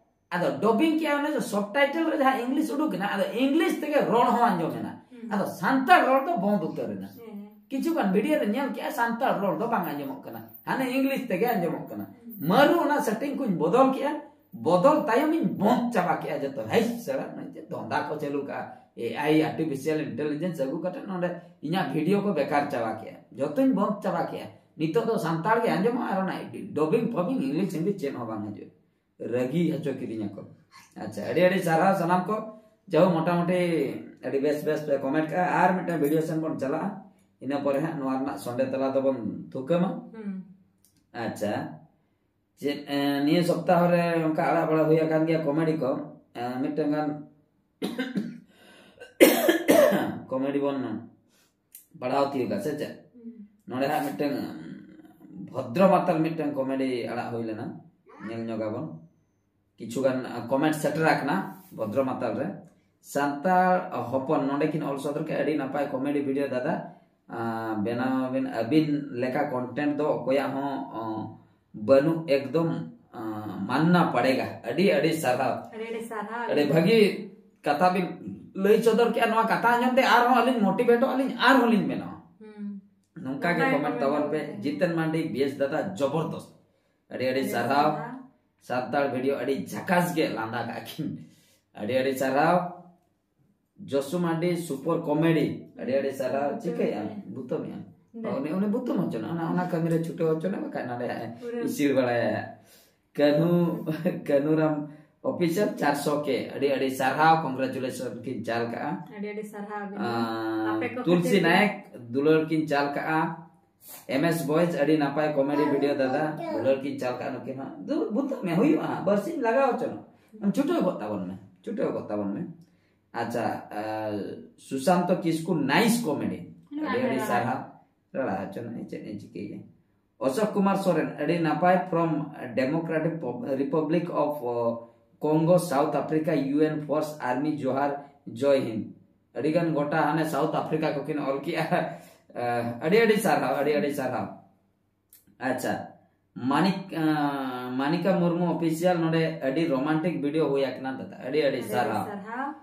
ᱟᱫᱚ dubbing ᱠᱮᱜᱼᱟᱭ, ᱚᱱᱮ ᱡᱮ subtitle ᱨᱮ ᱡᱟᱦᱟᱸ English ᱩᱰᱩᱠ ᱮᱱᱟ, ᱟᱫᱚ English ᱛᱮᱜᱮ ᱨᱚᱲ ᱦᱚᱸ ᱟᱸᱡᱚᱢ ᱮᱱᱟ᱾ ᱦᱩᱸ᱾ ᱟᱫᱚ ᱥᱟᱱᱛᱟᱲ ᱨᱚᱲ ᱫᱚ ᱵᱚᱱᱫ ᱩᱛᱟᱹᱨ ᱮᱱᱟ᱾ ᱦᱮᱸ᱾ ᱠᱤᱪᱷᱩ ᱜᱟᱱ video ᱨᱮ ᱧᱮᱞ ᱠᱮᱜᱼᱟ, ᱥᱟᱱᱛᱟᱲ ᱨᱚᱲ ᱫᱚ ᱵᱟᱝ ᱟᱸᱡᱚᱢᱚᱜ ᱠᱟᱱᱟ, ᱦᱟᱱᱮ English ᱛᱮᱜᱮ ᱟᱸᱡᱚᱢᱚᱜ ᱠᱟᱱᱟ᱾ ᱦᱩᱸ᱾ ᱢᱟᱹᱨᱩ ᱚᱱᱟ setting ᱠᱚᱧ ᱵᱚᱫᱚᱞ ᱠᱮᱜᱼᱟ, ᱵᱚᱫᱚᱞ ᱛᱟᱭᱚᱢ ᱤᱧ ᱵᱚᱱᱫ ᱪᱟᱵᱟ ᱠᱮᱜᱼᱟ ᱡᱚᱛᱚ᱾ ᱦᱮᱭ ᱥᱟᱞᱟ, ᱱᱚᱜᱼᱚᱭ ᱡᱮ ᱫᱷᱚᱸᱫᱟ ᱠᱚ ᱪᱟᱹᱞᱩ ᱠᱟᱜᱼᱟ, A I artificial intelligence ᱟᱹᱜᱩ ᱠᱟᱛᱮ ᱱᱚᱰᱮ ᱤᱧᱟᱹᱜ video ᱠᱚ ᱵᱮᱠᱟᱨ ᱪᱟᱵᱟ ᱠᱮᱜᱼᱟ, ᱡᱚᱛᱚᱧ ᱵᱚᱱᱫ ᱪᱟᱵᱟ ᱠᱮᱜᱼᱟ᱾ ᱱᱤᱛᱚᱜ ᱫᱚ ᱥᱟᱱᱛᱟᱲ ᱜᱮ ᱟᱸᱡᱚᱢᱚᱜᱼᱟ ᱟᱨ ᱚᱱᱟ dubbing ᱯᱷᱚᱵᱤᱝ English ᱦᱤᱱᱫᱤ ᱪᱮᱫ ᱦᱚᱸ ᱵᱟᱝ ᱦᱤᱡᱩᱜᱼᱟ᱾ ᱨᱟᱹᱜᱤ ᱦᱚᱪᱚ ᱠᱤᱫᱤᱧᱟ ᱠᱚ᱾ ᱟᱪᱪᱷᱟ, ᱟᱹᱰᱤ ᱟᱹᱰᱤ ᱥᱟᱨᱦᱟᱣ ᱥᱟᱱᱟᱢ ᱠᱚ᱾ ᱡᱟᱦᱳ, ᱢᱚᱴᱟᱢᱩᱴᱤ ᱟᱹᱰᱤ ᱵᱮᱥ ᱵᱮᱥ ᱯᱮ comment ᱠᱟᱜᱼᱟ᱾ ᱟᱨ ᱢᱤᱫᱴᱟᱝ video ᱥᱮᱱ ᱵᱚᱱ ᱪᱟᱞᱟᱜᱼᱟ, ᱤᱱᱟᱹ ᱯᱚᱨᱮ ᱦᱟᱸᱜ ᱱᱚᱣᱟ ᱨᱮᱱᱟᱜ ᱥᱚᱸᱰᱮ ᱛᱟᱞᱟ ᱫᱚᱵᱚᱱ ᱛᱷᱩᱠᱟᱹᱢᱟ᱾ ᱦᱩᱸ᱾ ᱟᱪᱪᱷᱟ, ᱪᱮᱫ ᱮ, ᱱᱤᱭᱟᱹ ᱥᱚᱯᱛᱟᱦᱚ ᱨᱮ ᱚᱱᱠᱟ ᱟᱲᱟᱜ ᱵᱟᱲᱟ ᱦᱩᱭ ᱟᱠᱟᱱ ᱜᱮᱭᱟ ᱠᱚᱢᱮᱰᱤ ᱠᱚ? ᱮ, ᱢᱤᱫᱴᱟᱝ ᱜᱟᱱ ᱠᱚᱢᱮᱰᱤ ᱵᱚᱱ ᱯᱟᱲᱦᱟᱣ ᱛᱤᱭᱳᱜᱟ ᱥᱮ ᱪᱮᱫ? ᱱᱚᱰᱮ ᱦᱟᱸᱜ ᱢᱤᱫᱴᱟᱝ ᱵᱷᱚᱫᱨᱚ ᱢᱟᱛᱟᱞ ᱢᱤᱫᱴᱟᱝ ᱠᱚᱢᱮᱰᱤ ᱟᱲᱟᱜ ᱦᱩᱭ ᱞᱮᱱᱟ, ᱧᱮᱞ ᱧᱚᱜᱟᱵᱚᱱ᱾ ᱠᱤᱪᱷᱩ ᱜᱟᱱ ᱠᱚᱢᱮᱱᱴ ᱥᱮᱴᱮᱨ ᱟᱠᱟᱱᱟ ᱵᱷᱚᱫᱨᱚ ᱢᱟᱛᱟᱞ ᱨᱮ᱾ ᱥᱟᱱᱛᱟᱲ ᱦᱚᱯᱚᱱ ᱱᱚᱰᱮ ᱠᱤᱱ ᱚᱞ ᱥᱚᱫᱚᱨ ᱠᱮᱫ, ᱟᱹᱰᱤ ᱱᱟᱯᱟᱭ ᱠᱚᱢᱮᱰᱤ ᱵᱷᱤᱰᱤᱭᱳ ᱫᱟᱫᱟ, ᱟᱸ, ᱵᱮᱱᱟᱣ ᱵᱤᱱ᱾ ᱟᱹᱵᱤᱱ ᱞᱮᱠᱟ ᱠᱚᱱᱴᱮᱱᱴ ᱫᱚ ᱚᱠᱚᱭᱟᱜ ᱦᱚᱸ, ᱚᱸ, ᱵᱟᱹᱱᱩᱜ, ᱮᱠᱫᱚᱢ, ᱟᱸ, ᱢᱟᱱᱱᱟ ᱯᱟᱲᱮᱜᱟ᱾ ᱟᱹᱰᱤ ᱟᱹᱰᱤ ᱥᱟᱨᱦᱟᱣ᱾ ᱟᱹᱰᱤ ᱟᱹᱰᱤ ᱥᱟᱨᱦᱟᱣ᱾ ᱟᱹᱰᱤ ᱵᱷᱟᱹᱜᱤ ᱠᱟᱛᱷᱟ ᱵᱤᱱ ᱞᱟᱹᱭ ᱥᱚᱫᱚᱨ ᱠᱮᱜᱼᱟ᱾ ᱱᱚᱣᱟ ᱠᱟᱛᱷᱟ ᱟᱸᱡᱚᱢ ᱛᱮ ᱟᱨᱦᱚᱸ ᱟᱹᱞᱤᱧ ᱢᱳᱴᱤᱵᱷᱮᱴᱚᱜ ᱟᱹᱞᱤᱧ, ᱟᱨᱦᱚᱸ ᱞᱤᱧ ᱵᱮᱱᱟᱣᱟ᱾ ᱦᱩᱸ᱾ ᱱᱚᱝᱠᱟ ᱜᱮ ᱱᱟᱯᱟᱭ ᱠᱚᱢᱮᱱᱴ ᱠᱚᱢᱮᱱᱴ ᱛᱟᱵᱚᱱ ᱛᱟᱵᱚᱱ ᱯᱮ᱾ ᱯᱮ᱾ ᱡᱤᱛᱮᱱ ᱢᱟᱱᱰᱤ, ᱵᱮᱥ ᱫᱟᱫᱟ, ᱡᱚᱵᱚᱨᱫᱚᱥᱛ᱾ ᱟᱹᱰᱤ ᱟᱹᱰᱤ ᱟᱹᱰᱤ ᱥᱟᱨᱦᱟᱣ᱾ ᱥᱟᱨᱦᱟᱣ᱾ ᱥᱟᱱᱛᱟᱲ ᱵᱷᱤᱰᱤᱭᱳ ᱟᱹᱰᱤ ᱡᱷᱟᱠᱟᱥ ᱜᱮ ᱞᱟᱸᱫᱟ ᱠᱟᱜ ᱠᱤᱱ᱾ ᱟᱹᱰᱤ ᱟᱹᱰᱤ ᱥᱟᱨᱦᱟᱣ᱾ ᱡᱚᱥᱩ ᱢᱟᱨᱰᱤ ᱥᱩᱯᱟᱨ ᱠᱚᱢᱮᱰᱤ, ᱟᱹᱰᱤ ᱟᱹᱰᱤ ᱥᱟᱨᱦᱟᱣ᱾ ᱵᱩᱛᱟᱹᱢ ᱪᱤᱠᱟᱹᱭᱮᱜᱼᱟᱢ? ᱢᱮ᱾ ᱵᱩᱛᱟᱹᱢᱮᱜᱼᱟᱢ? ᱫᱮ᱾ ᱩᱱᱤ, ᱩᱱᱤ ᱵᱩᱛᱟᱹᱢ ᱦᱚᱪᱚᱱᱟ, ᱚᱱᱟ, ᱚᱱᱟ ᱠᱟᱹᱢᱤ ᱨᱮ ᱪᱷᱩᱴᱟᱹᱣ ᱦᱚᱪᱚᱱᱟ, ᱵᱟᱠᱷᱟᱡ ᱱᱚᱰᱮ ᱦᱟᱸᱜ ᱮ ᱯᱩᱨᱟᱹ᱾ ᱤᱥᱤᱲ ᱵᱟᱲᱟᱭᱟ᱾ ᱠᱟᱹᱱᱦᱩ, ᱠᱟᱹᱱᱦᱩᱨᱟᱢ ᱚᱯᱷᱤᱥᱤᱭᱟᱞ ᱪᱟᱨᱥᱚ ᱠᱮ, ᱟᱹᱰᱤ ᱟᱹᱰᱤ ᱥᱟᱨᱦᱟᱣ, ᱠᱚᱝᱜᱨᱮᱪᱩᱞᱮᱥᱚᱱ ᱠᱤᱱ ᱪᱟᱞ ᱠᱟᱜᱼᱟ᱾ ᱟᱹᱰᱤ ᱟᱹᱰᱤ ᱥᱟᱨᱦᱟᱣ ᱟᱹᱵᱤᱱ ᱫᱚ᱾ ᱟᱸ, ᱟᱯᱮ ᱠᱚ ᱛᱩᱞᱥᱤ ᱠᱷᱟᱹᱛᱤᱨ ᱜᱮ᱾ ᱱᱟᱭᱮᱠ, ᱫᱩᱞᱟᱹᱲ ᱠᱤᱱ ᱪᱟᱞ ᱠᱟᱜᱼᱟ᱾ ᱮᱢ ᱮᱥ ᱵᱚᱭᱮᱡᱽ, ᱟᱹᱰᱤ ᱱᱟᱯᱟᱭ ᱠᱚᱢᱮᱰᱤ ᱵᱷᱤᱰᱤᱭᱳ ᱫᱟᱫᱟ, ᱫᱩᱞᱟᱹᱲ ᱠᱤᱱ ᱪᱟᱞ ᱠᱟᱜᱼᱟ ᱱᱩᱠᱤᱱ ᱦᱚᱸ᱾ ᱫᱩ-, ᱵᱩᱛᱟᱹᱢ ᱢᱮ, ᱦᱩᱭᱩᱜᱼᱟ ᱦᱟᱸᱜ, ᱵᱟᱨᱥᱤᱧ ᱞᱟᱜᱟᱣ ᱦᱚᱪᱚᱱᱟ᱾ ᱟᱢ ᱪᱷᱩᱴᱟᱹᱣ ᱜᱚᱫ ᱛᱟᱵᱚᱱ ᱢᱮ, ᱪᱷᱩᱴᱟᱹᱣ ᱜᱚᱫ ᱛᱟᱵᱚᱱ ᱢᱮ᱾ ᱟᱪᱪᱷᱟ, ᱟᱸ, ᱥᱩᱥᱟᱱᱛᱚ ᱠᱤᱥᱠᱩ, ᱱᱟᱭᱤᱥ ᱠᱚᱢᱮᱰᱤ, ᱟᱹᱰᱤ ᱟᱹᱰᱤ ᱨᱟᱲᱟ᱾ ᱥᱟᱨᱦᱟᱣ᱾ ᱨᱟᱲᱟ ᱦᱚᱪᱚᱱᱟ, ᱪᱮᱫ ᱮ ᱪᱤᱠᱟᱹᱭᱟ? ᱚᱥᱳᱠ ᱠᱩᱢᱟᱨ ᱥᱚᱨᱮᱱ, ᱟᱹᱰᱤ ᱱᱟᱯᱟᱭ, from Democratic Pop-, Republic of, uh, Congo, South Africa, U N Force, Army, ᱡᱚᱦᱟᱨ, ᱡᱚᱭ ᱦᱤᱱᱫ᱾ ᱟᱹᱰᱤ ᱜᱟᱱ ᱜᱚᱴᱟ ᱦᱟᱱᱮ ᱥᱟᱣᱩᱛᱷ ᱟᱯᱷᱨᱤᱠᱟ ᱠᱚ ᱠᱤᱱ ᱚᱞ ᱠᱮᱜᱼᱟ᱾ ᱟᱹᱰᱤ ᱟᱹᱰᱤ ᱥᱟᱨᱦᱟᱣ, ᱟᱹᱰᱤ ᱟᱹᱰᱤ ᱥᱟᱨᱦᱟᱣ᱾ ᱟᱪᱪᱷᱟ, ᱢᱟᱱᱤᱠ, ᱟᱸ, ᱢᱟᱱᱤᱠᱟ ᱢᱩᱨᱢᱩ ᱚᱯᱷᱤᱥᱤᱭᱟᱞ, ᱱᱚᱰᱮ ᱟᱹᱰᱤ ᱨᱳᱢᱟᱱᱴᱤᱠ ᱵᱷᱤᱰᱤᱭᱳ ᱦᱩᱭ ᱟᱠᱟᱱᱟ ᱫᱟᱫᱟ, ᱟᱹᱰᱤ ᱟᱹᱰᱤ ᱟᱹᱰᱤ ᱟᱹᱰᱤ ᱥᱟᱨᱦᱟᱣ᱾ ᱥᱟᱨᱦᱟᱣ᱾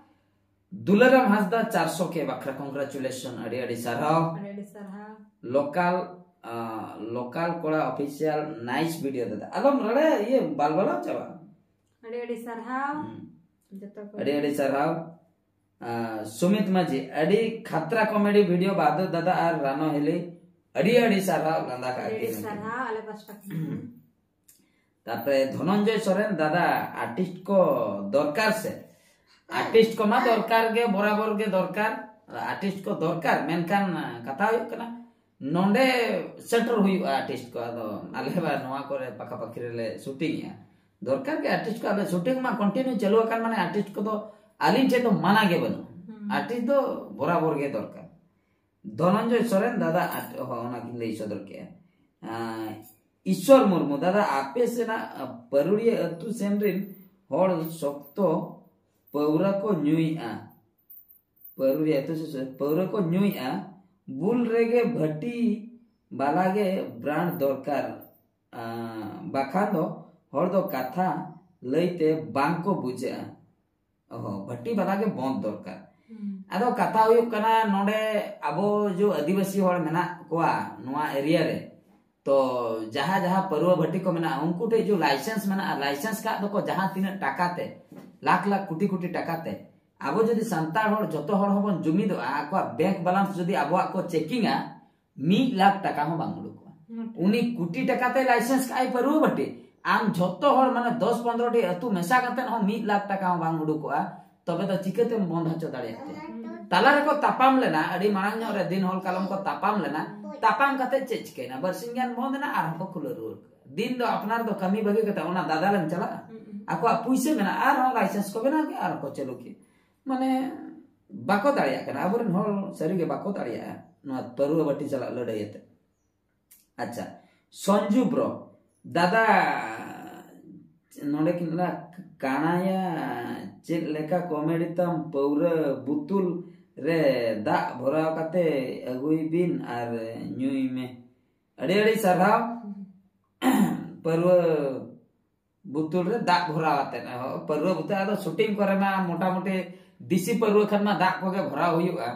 ᱫᱩᱞᱟᱨᱟᱢ ᱦᱟᱸᱥᱫᱟ ᱪᱟᱨᱥᱚ ᱠᱮ ᱵᱟᱠᱷᱨᱟ congratulation, ᱟᱹᱰᱤ ᱟᱹᱰᱤ ᱥᱟᱨᱦᱟᱣ᱾ ᱟᱹᱰᱤ ᱟᱹᱰᱤ ᱥᱟᱨᱦᱟᱣ᱾ ᱞᱳᱠᱟᱞ, ᱟᱸ, ᱞᱳᱠᱟᱞ ᱠᱚᱲᱟ ᱚᱯᱷᱤᱥᱤᱭᱟᱞ, ᱱᱟᱭᱤᱥ ᱵᱷᱤᱰᱤᱭᱳ ᱫᱟᱫᱟ, ᱟᱞᱚᱢ ᱨᱚᱲᱟ, ᱤᱭᱟᱹ ᱵᱟᱞᱵᱟᱞᱟᱣ ᱪᱟᱵᱟᱜᱼᱟ᱾ ᱟᱹᱰᱤ ᱟᱹᱰᱤ ᱥᱟᱨᱦᱟᱣ᱾ ᱦᱩᱸ᱾ ᱡᱚᱛᱚ ᱠᱚ᱾ ᱟᱹᱰᱤ ᱟᱹᱰᱤ ᱥᱟᱨᱦᱟᱣ᱾ ᱟᱸ, ᱥᱩᱢᱤᱛ ᱢᱟᱹᱡᱷᱤ, ᱟᱹᱰᱤ ᱠᱷᱟᱛᱨᱟ ᱠᱚᱢᱮᱰᱤ ᱵᱷᱤᱰᱤᱭᱳ ᱵᱟᱫᱩ ᱫᱟᱫᱟ ᱟᱨ ᱨᱟᱱᱚ ᱦᱤᱞᱤ, ᱟᱹᱰᱤ ᱟᱹᱰᱤ ᱥᱟᱨᱦᱟᱣ ᱞᱟᱸᱫᱟ ᱠᱟᱜ ᱟᱹᱰᱤ ᱟᱹᱰᱤ ᱠᱤᱱ᱾ ᱥᱟᱨᱦᱟᱣ ᱟᱞᱮ ᱯᱟᱥᱴᱟ ᱠᱷᱚᱱ ᱦᱚᱸ᱾ ᱛᱟᱨᱯᱚᱨᱮ ᱫᱷᱚᱱᱚᱱᱡᱚᱭ ᱥᱚᱨᱮᱱ, ᱫᱟᱫᱟ, ᱟᱨᱴᱤᱥᱴ ᱠᱚ ᱫᱚᱨᱠᱟᱨ ᱥᱮ? ᱦᱮᱸ᱾ ᱟᱨᱴᱤᱥᱴ ᱠᱚᱢᱟ ᱫᱚᱨᱠᱟᱨ ᱜᱮ, ᱵᱚᱨᱟᱵᱚᱨ ᱜᱮ ᱫᱚᱨᱠᱟᱨ, ᱟᱨᱴᱤᱥᱴ ᱠᱚ ᱫᱚᱨᱠᱟᱨ, ᱢᱮᱱᱠᱷᱟᱱ, ᱟᱸ, ᱠᱟᱛᱷᱟ ᱦᱩᱭᱩᱜ ᱠᱟᱱᱟ, ᱱᱚᱰᱮ ᱥᱮᱴᱮᱨ ᱦᱩᱭᱩᱜᱼᱟ ᱟᱨᱴᱤᱥᱴ ᱠᱚ᱾ ᱟᱫᱚ ᱟᱞᱮ ᱢᱟ ᱱᱚᱣᱟ ᱠᱚᱨᱮ ᱯᱟᱠᱟ ᱯᱟᱠᱤ ᱨᱮᱞᱮ ᱥᱩᱴᱤᱝ ᱮᱜᱼᱟ᱾ ᱫᱚᱨᱠᱟᱨ ᱜᱮ ᱟᱨᱴᱤᱥᱴ ᱠᱚ, ᱟᱞᱮ ᱥᱩᱴᱤᱝ ᱢᱟ ᱠᱚᱱᱴᱤᱱᱤᱭᱩ ᱪᱟᱹᱞᱩ ᱟᱠᱟᱱ, ᱢᱟᱱᱮ ᱟᱨᱴᱤᱥᱴ ᱠᱚᱫᱚ ᱟᱹᱞᱤᱧ ᱴᱷᱮᱱ ᱫᱚ ᱢᱟᱱᱟ ᱜᱮ ᱵᱟᱹᱱᱩᱜᱼᱟ᱾ ᱦᱩᱸ᱾ ᱟᱨᱴᱤᱥᱴ ᱫᱚ ᱵᱚᱨᱟᱵᱚᱨ ᱜᱮ ᱫᱚᱨᱠᱟᱨ᱾ ᱫᱷᱚᱱᱚᱱᱡᱚᱭ ᱥᱚᱨᱮᱱ ᱫᱟᱫᱟ, ᱟᱨ-, ᱦᱚᱸ, ᱚᱱᱟ ᱠᱤᱱ ᱞᱟᱹᱭ ᱥᱚᱫᱚᱨ ᱠᱮᱜᱼᱟ᱾ ᱟᱸ, ᱤᱥᱥᱚᱨ ᱢᱩᱨᱢᱩ, ᱫᱟᱫᱟ, ᱟᱯᱮ ᱥᱮᱱᱟᱜ, ᱟᱸ, ᱯᱟᱹᱨᱩᱲᱤᱭᱟᱹ ᱟᱹᱛᱩ ᱥᱮᱱ ᱨᱤᱱ ᱦᱚᱲ ᱥᱚᱠᱛᱚ ᱯᱟᱹᱣᱨᱟᱹ ᱠᱚ ᱧᱩᱭᱮᱜᱼᱟ᱾ ᱯᱟᱹᱨᱩᱲᱤᱭᱟᱹ ᱟᱹᱛᱩ ᱥᱮ-, ᱥᱮ-, ᱯᱟᱹᱣᱨᱟᱹ ᱠᱚ ᱧᱩᱭᱮᱜᱼᱟ᱾ ᱵᱩᱞ ᱨᱮᱜᱮ ᱵᱷᱟᱹᱴᱤ ᱵᱟᱞᱟ ᱜᱮ ᱵᱨᱟᱱᱰ ᱫᱚᱨᱠᱟᱨ, ᱟᱸ, ᱵᱟᱠᱷᱟᱱ ᱫᱚ ᱦᱚᱲ ᱫᱚ ᱠᱟᱛᱷᱟ ᱞᱟᱹᱭᱛᱮ ᱵᱟᱝ ᱠᱚ ᱵᱩᱡᱷᱟᱹᱜᱼᱟ᱾ ᱚᱦᱚ, ᱵᱷᱟᱹᱴᱤ ᱵᱟᱞᱟ ᱜᱮ ᱵᱚᱸᱫᱽ ᱫᱚᱨᱠᱟᱨ᱾ ᱦᱩᱸ᱾ ᱟᱫᱚ ᱠᱟᱛᱷᱟ ᱦᱩᱭᱩᱜ ᱠᱟᱱᱟ, ᱱᱚᱰᱮ ᱟᱵᱚ ᱡᱚ ᱟᱹᱫᱤᱵᱟᱹᱥᱤ ᱦᱚᱲ ᱢᱮᱱᱟᱜ ᱠᱚᱣᱟ ᱱᱚᱣᱟ ᱮᱨᱤᱭᱟ ᱨᱮ, ᱛᱚ ᱡᱟᱦᱟᱸ ᱡᱟᱦᱟᱸ ᱯᱟᱹᱨᱣᱟᱹ ᱵᱷᱟᱹᱴᱤ ᱠᱚ ᱢᱮᱱᱟᱜᱼᱟ, ᱩᱱᱠᱩ ᱴᱷᱮᱡ ᱡᱚ ᱞᱟᱭᱥᱮᱱᱥ ᱢᱮᱱᱟᱜᱼᱟ, ᱞᱟᱭᱥᱮᱱᱥ ᱠᱟᱜ ᱫᱚᱠᱚ ᱡᱟᱦᱟᱸ ᱛᱤᱱᱟᱹᱜ ᱴᱟᱠᱟ ᱛᱮ, ᱞᱟᱠᱷ ᱞᱟᱠᱷ ᱠᱳᱴᱤ ᱠᱳᱴᱤ ᱴᱟᱠᱟ ᱛᱮ᱾ ᱟᱵᱚ ᱡᱩᱫᱤ ᱥᱟᱱᱛᱟᱲ ᱦᱚᱲ ᱡᱚᱛᱚ ᱦᱚᱲ ᱦᱚᱸᱵᱚᱱ ᱡᱩᱢᱤᱫᱚᱜᱼᱟ, ᱟᱠᱚᱣᱟᱜ ᱵᱮᱝᱠ ᱵᱮᱞᱮᱱᱥ ᱡᱩᱫᱤ ᱟᱵᱚᱣᱟᱜ ᱠᱚ ᱪᱮᱠᱤᱝᱟ, ᱢᱤᱫ ᱞᱟᱠᱷ ᱴᱟᱠᱟ ᱦᱚᱸ ᱵᱟᱝ ᱩᱰᱩᱠᱚᱜᱼᱟ᱾ ᱢᱚᱴᱮ᱾ ᱩᱱᱤ ᱠᱳᱴᱤ ᱴᱟᱠᱟ ᱛᱮ ᱞᱟᱭᱥᱮᱱᱥ ᱠᱟᱜᱼᱟᱭ ᱯᱟᱹᱨᱣᱟᱹ ᱵᱷᱟᱹᱴᱤ, ᱟᱢ ᱡᱷᱚᱛᱚ ᱦᱚᱲ ᱢᱟᱱᱮ ᱫᱚᱥ ᱯᱚᱱᱨᱚ ᱴᱤ ᱟᱹᱛᱩ ᱢᱮᱥᱟ ᱠᱟᱛᱮ ᱦᱚᱸ ᱢᱤᱫ ᱞᱟᱠᱷ ᱴᱟᱠᱟ ᱦᱚᱸ ᱵᱟᱝ ᱩᱰᱩᱠᱚᱜᱼᱟ᱾ ᱛᱚᱵᱮ ᱫᱚ ᱪᱤᱠᱟᱹᱛᱮᱢ ᱵᱚᱱᱫ ᱦᱚᱪᱚ ᱫᱟᱲᱮᱭᱟᱜ ᱛᱮ? ᱛᱟᱞᱟ ᱨᱮᱠᱚ ᱛᱟᱯᱟᱢ ᱞᱮᱱᱟ, ᱟᱹᱰᱤ ᱢᱟᱲᱟᱝ ᱧᱚᱜ ᱨᱮ ᱫᱤᱱ ᱦᱚᱞ ᱠᱟᱞᱚᱢ ᱠᱚ ᱛᱟᱯᱟᱢ ᱞᱮᱱᱟ᱾ ᱛᱟᱯᱟᱢ ᱠᱟᱛᱮ ᱪᱮᱫ ᱪᱤᱠᱟᱹᱭᱮᱱᱟ? ᱵᱟᱨᱥᱤᱧ ᱜᱟᱱ ᱵᱚᱱᱫ ᱮᱱᱟ, ᱟᱨᱦᱚᱸ ᱠᱚ ᱠᱷᱩᱞᱟᱹᱣ ᱨᱩᱣᱟᱹᱲ ᱠᱮᱫᱟ᱾ ᱫᱤᱱ ᱫᱚ ᱟᱯᱱᱟᱨ ᱫᱚ ᱠᱟᱹᱢᱤ ᱵᱟᱹᱜᱤ ᱠᱟᱛᱮ ᱚᱱᱟ ᱫᱟᱫᱟᱞᱮᱢ ᱪᱟᱞᱟᱜᱼᱟ? ᱦᱩᱸ, ᱦᱩᱸ᱾ ᱟᱠᱚᱣᱟᱜ ᱯᱩᱭᱥᱟᱹ ᱢᱮᱱᱟᱜᱼᱟ, ᱟᱨᱦᱚᱸ ᱞᱟᱭᱥᱮᱱᱥ ᱠᱚ ᱵᱮᱱᱟᱣ ᱠᱮᱫᱼᱟ, ᱟᱨᱦᱚᱸ ᱠᱚ ᱪᱟᱹᱞᱩ ᱠᱮᱫ᱾ ᱢᱟᱱᱮ ᱵᱟᱠᱚ ᱫᱟᱲᱮᱭᱟᱜ ᱠᱟᱱᱟ, ᱟᱵᱚᱨᱮᱱ ᱦᱚᱲ ᱥᱟᱹᱨᱤᱜᱮ ᱵᱟᱠᱚ ᱫᱟᱲᱮᱭᱟᱜᱼᱟ ᱱᱚᱣᱟ ᱯᱟᱹᱨᱣᱟᱹ ᱵᱟᱹᱴᱤ ᱥᱟᱞᱟᱜ ᱞᱟᱹᱲᱦᱟᱹᱭ ᱟᱛᱮ᱾ ᱟᱪᱪᱷᱟ, ᱥᱚᱧᱡᱩ ᱵᱨᱚ, ᱫᱟᱫᱟ, ᱱᱚᱰᱮ ᱠᱤᱱ ᱚᱞᱟ, ᱠᱟᱬᱟᱭᱟ, ᱪᱮᱫ ᱞᱮᱠᱟ ᱠᱚᱢᱮᱰᱤ ᱛᱟᱢ? ᱯᱟᱹᱣᱨᱟᱹ ᱵᱩᱛᱩᱞ ᱨᱮ ᱫᱟᱜ ᱵᱷᱚᱨᱟᱣ ᱠᱟᱛᱮ ᱟᱹᱜᱩᱭ ᱵᱤᱱ ᱟᱨ ᱧᱩᱭ ᱢᱮ᱾ ᱟᱹᱰᱤ ᱟᱹᱰᱤ ᱥᱟᱨᱦᱟᱣ᱾ ᱯᱟᱹᱨᱣᱟᱹ ᱵᱩᱛᱩᱞ ᱨᱮ ᱫᱟᱜ ᱵᱷᱚᱨᱟᱣ ᱟᱛᱮᱫ, ᱚ, ᱯᱟᱹᱨᱣᱟᱹ ᱵᱩᱛᱩᱞ, ᱟᱫᱚ ᱥᱩᱴᱤᱝ ᱠᱚᱨᱮ ᱢᱟ ᱢᱚᱴᱟᱢᱩᱴᱤ ᱫᱮᱥᱤ ᱯᱟᱹᱨᱣᱟᱹ ᱠᱷᱟᱱ ᱢᱟ ᱫᱟᱜ ᱠᱚᱜᱮ ᱵᱷᱚᱨᱟᱣ ᱦᱩᱭᱩᱜᱼᱟ᱾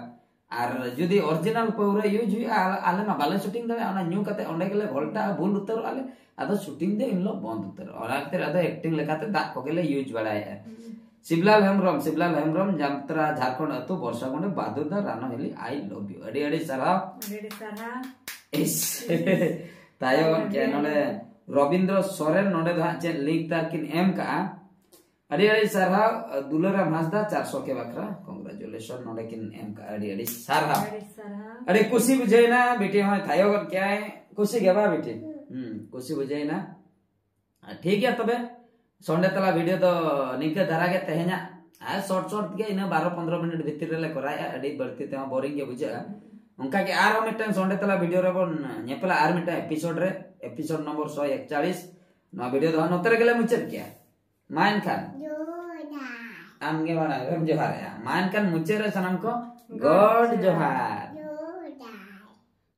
ᱟᱨ ᱡᱩᱫᱤ ᱚᱨᱤᱡᱤᱱᱟᱞ ᱯᱟᱹᱣᱨᱟᱹ ᱤᱭᱩᱡᱽ ᱦᱩᱭᱩᱜᱼᱟ, ᱟᱞᱮ, ᱟᱞᱮ ᱢᱟ ᱵᱟᱞᱮ ᱥᱩᱴᱤᱝ ᱫᱟᱲᱮᱭᱟᱜᱼᱟ, ᱚᱱᱟ ᱧᱩ ᱠᱟᱛᱮ ᱚᱸᱰᱮ ᱜᱮᱞᱮ ᱜᱷᱚᱞᱴᱟᱜᱼᱟ, ᱵᱷᱩᱞ ᱩᱛᱟᱹᱨᱚᱜᱼᱟ ᱞᱮ᱾ ᱟᱫᱚ ᱥᱩᱴᱤᱝ ᱫᱚ ᱮᱱ ᱦᱤᱞᱳᱜ ᱵᱚᱱᱫ ᱩᱛᱟᱹᱨᱚᱜᱼᱟ᱾ ᱚᱱᱟ ᱠᱷᱟᱹᱛᱤᱨ ᱟᱫᱚ ᱮᱠᱴᱤᱝ ᱞᱮᱠᱟᱛᱮ ᱫᱟᱜ ᱠᱚᱜᱮ ᱞᱮ ᱤᱭᱩᱡᱽ ᱵᱟᱲᱟᱭᱮᱫᱼᱟ᱾ ᱦᱩᱸ᱾ ᱥᱤᱵᱞᱟᱞ ᱦᱮᱢᱵᱨᱚᱢ, ᱥᱤᱵᱞᱟᱞ ᱦᱮᱢᱵᱨᱚᱢ, ᱡᱟᱢᱛᱨᱟ, ᱡᱷᱟᱲᱠᱷᱚᱸᱰ ᱟᱹᱛᱩ, ᱵᱚᱨᱥᱟ ᱜᱚᱸᱰᱮ, ᱵᱟᱫᱩᱨᱫᱟ, ᱨᱟᱱᱚ ᱦᱤᱞᱤ, I love you᱾ ᱟᱹᱰᱤ ᱟᱹᱰᱤ ᱥᱟᱨᱦᱟᱣ᱾ ᱟᱹᱰᱤ ᱟᱹᱰᱤ ᱥᱟᱨᱦᱟᱣ᱾ ᱤᱥ᱾ ᱛᱟᱭᱚᱢ ᱟᱹᱰᱤ ᱪᱮ ᱟᱹᱰᱤ ᱱᱚᱰᱮ ᱨᱚᱵᱤᱱᱫᱨᱚ ᱥᱚᱨᱮᱱ, ᱱᱚᱰᱮ ᱫᱚ ᱦᱟᱸᱜ ᱪᱮᱫ ᱞᱤᱝᱠ ᱛᱟᱨ ᱠᱤᱱ ᱮᱢ ᱠᱟᱜᱼᱟ? ᱟᱹᱰᱤ ᱟᱹᱰᱤ ᱥᱟᱨᱦᱟᱣ ᱫᱩᱞᱟᱨᱟᱢ ᱦᱟᱸᱥᱫᱟ ᱪᱟᱨᱥᱚ ᱠᱮ ᱵᱟᱠᱷᱨᱟ, congratulation ᱱᱚᱰᱮ ᱠᱤᱱ ᱮᱢ ᱠᱟᱜᱼᱟ, ᱟᱹᱰᱤ ᱟᱹᱰᱤ ᱥᱟᱨᱦᱟᱣ᱾ ᱟᱹᱰᱤ ᱥᱟᱨᱦᱟᱣ᱾ ᱟᱹᱰᱤ ᱠᱩᱥᱤ ᱵᱩᱡᱷᱟᱹᱣ ᱮᱱᱟ, ᱵᱤᱴᱤ ᱦᱚᱸᱭ ᱛᱷᱟᱭᱚ ᱜᱚᱫ ᱠᱮᱜᱼᱟᱭ, ᱠᱩᱥᱤ ᱜᱮ ᱵᱟ ᱵᱤᱴᱤ? ᱦᱩᱸ᱾ ᱦᱩᱸ, ᱠᱩᱥᱤ ᱵᱩᱡᱷᱟᱹᱣ ᱮᱱᱟ᱾ ᱟᱨ ᱴᱷᱤᱠ ᱜᱮᱭᱟ ᱛᱚᱵᱮ, ᱥᱚᱱᱰᱮ ᱛᱟᱞᱟ video ᱫᱚ ᱱᱤᱝᱠᱟᱹ ᱫᱷᱟᱨᱟ ᱜᱮ ᱛᱮᱦᱮᱧᱟᱜ, ᱟᱨ short short ᱜᱮ ᱤᱱᱟᱹ ᱵᱟᱨᱚ ᱯᱚᱱᱫᱽᱨᱚ ᱢᱤᱱᱤᱴ ᱵᱷᱤᱛᱤᱨ ᱨᱮᱞᱮ ᱠᱚᱨᱟᱣᱮᱜᱼᱟ, ᱟᱹᱰᱤ ᱵᱟᱹᱲᱛᱤ ᱛᱮᱦᱚᱸ boring ᱜᱮ ᱵᱩᱡᱷᱟᱹᱜᱼᱟ᱾ ᱚᱱᱠᱟ ᱜᱮ ᱟᱨᱦᱚᱸ ᱢᱤᱫᱴᱟᱝ ᱥᱚᱱᱰᱮ ᱛᱟᱞᱟ video ᱨᱮᱵᱚᱱ ᱧᱮᱯᱮᱞᱟ, ᱟᱨ ᱢᱤᱫᱴᱟᱝ episode ᱨᱮ, episode number ᱥᱚᱭ ᱮᱠᱪᱟᱞᱤᱥ᱾ ᱱᱚᱣᱟ video ᱫᱚ ᱦᱟᱸᱜ ᱱᱚᱛᱮ ᱨᱮᱜᱮ ᱞᱮ ᱢᱩᱪᱟᱹᱫ ᱠᱮᱜᱼᱟ᱾ ᱢᱟ ᱮᱱᱠᱷᱟᱱ᱾ ᱡᱚᱦᱟᱨ᱾ ᱟᱢ ᱜᱮ ᱢᱟᱲᱟᱝ ᱨᱮᱢ ᱡᱚᱦᱟᱨᱮᱜᱼᱟ᱾ ᱢᱟ ᱮᱱᱠᱷᱟᱱ ᱢᱩᱪᱟᱹᱫ ᱨᱮ ᱥᱟᱱᱟᱢ ᱠᱚ ᱜᱚᱰ ᱜᱚᱰ ᱡᱚᱦᱟᱨ᱾ ᱡᱚᱦᱟᱨ᱾